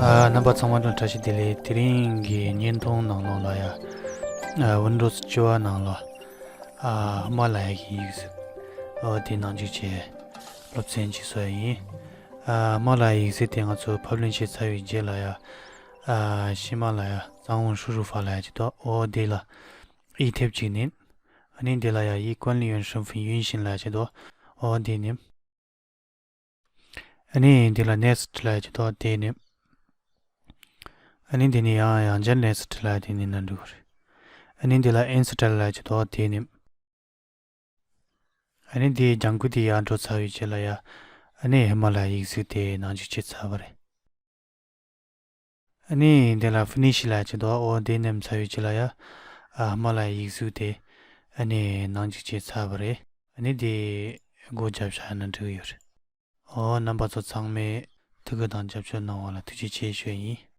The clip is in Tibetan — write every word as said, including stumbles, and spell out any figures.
ཨ། རྣམ་པ་ཚང་མ་ལ་བཀྲ་ཤིས་བདེ་ལེགས། དེ་རིང་གི་བརྙན་ཐུང་ནང་ལོགས་ལ་ཡ། ཨ། Windows བཅུ་པ་ནང་ལ། ཨ། ཧི་མ་ལ་ཡ་གི་ཡིག་གཟུགས། ཨོ་དེ་ནང་འཇུག་བྱེད་སློབ་ཚན་བྱེད་སྲོལ་ཡིན། ཨ། ཧི་མ་ལ་ཡ་ཡིག་གཟུགས་དེ་ང་ཚོ་ཕབ་ལེན་བྱས་ཚར་བའི་རྗེས་ལ་ཡ། ཨ། ཧི་མ་ལ་ཡ་གཙང་བོ་ཧྲུ་རུ་ཧྥ་ལ་ཡ་ཅིག་འདུག་ཨོ་དེ་ལ་ཡིག་ཐེབས་གཅིག་ནེམ། ཨ་ནི་འདི་ལ་ཡ་ཡིག་管理员身份允许ལ་ཡ་ཅིག་འདུག་ཨོ་དེ་ནེམ། ཨ་ནི་འདི་ལ་Next ལ་ཡ་ཅིག་འདུག་དེ་ནེམ། ཨ་ནི་འདི་ནི་ཡང་ཡང་བསྐྱར་Next ལ་ཡ་དེ་ནེམ་ན་འགྲིག་གི་རེད། ཨ་ནི་འདི་ལ་Install ལ་ཡ་ཅིག་འདུག་དེ་ནེམ། ཨ་ནི་འདིའི་ལྗང་ཁུ་དེ་ཡར་འགྲོ་ཚར་བའི་རྗེས་ལ་ཡ། ཨ་ནི་ཧི་མ་ལ་ཡ་ཡིག་གཟུགས་དེ་ནང་འཇུག་བྱས་ཚར་བ་རེད། ཨ་ནི་འདི་ལ་Finish ལ་ཅིག་འདུག་ཨོ་དེ་ནེམ་ཚར་བའི་རྗེས་ལ་ཡ། ཨ། ཧི་མ་ལ་ཡ་ཡིག་གཟུགས་དེ་ཨ་ནི་ནང་འཇུག་བྱས་ཚར་བ་རེད། ཨ་ནི་དེ་སྒོ་བརྒྱབ་བཞག་ན་འགྲིག་གི་ཡོད་རེད། ཨོ་རྣམ་པ་ཚོ་ཚང་མས་ཐུགས་ཁུར་དང་རྒྱབ་སྐྱོར་གནང་བ་ལ་ཐུགས་རྗེ་ཆེ་ཞུ་ཡིན།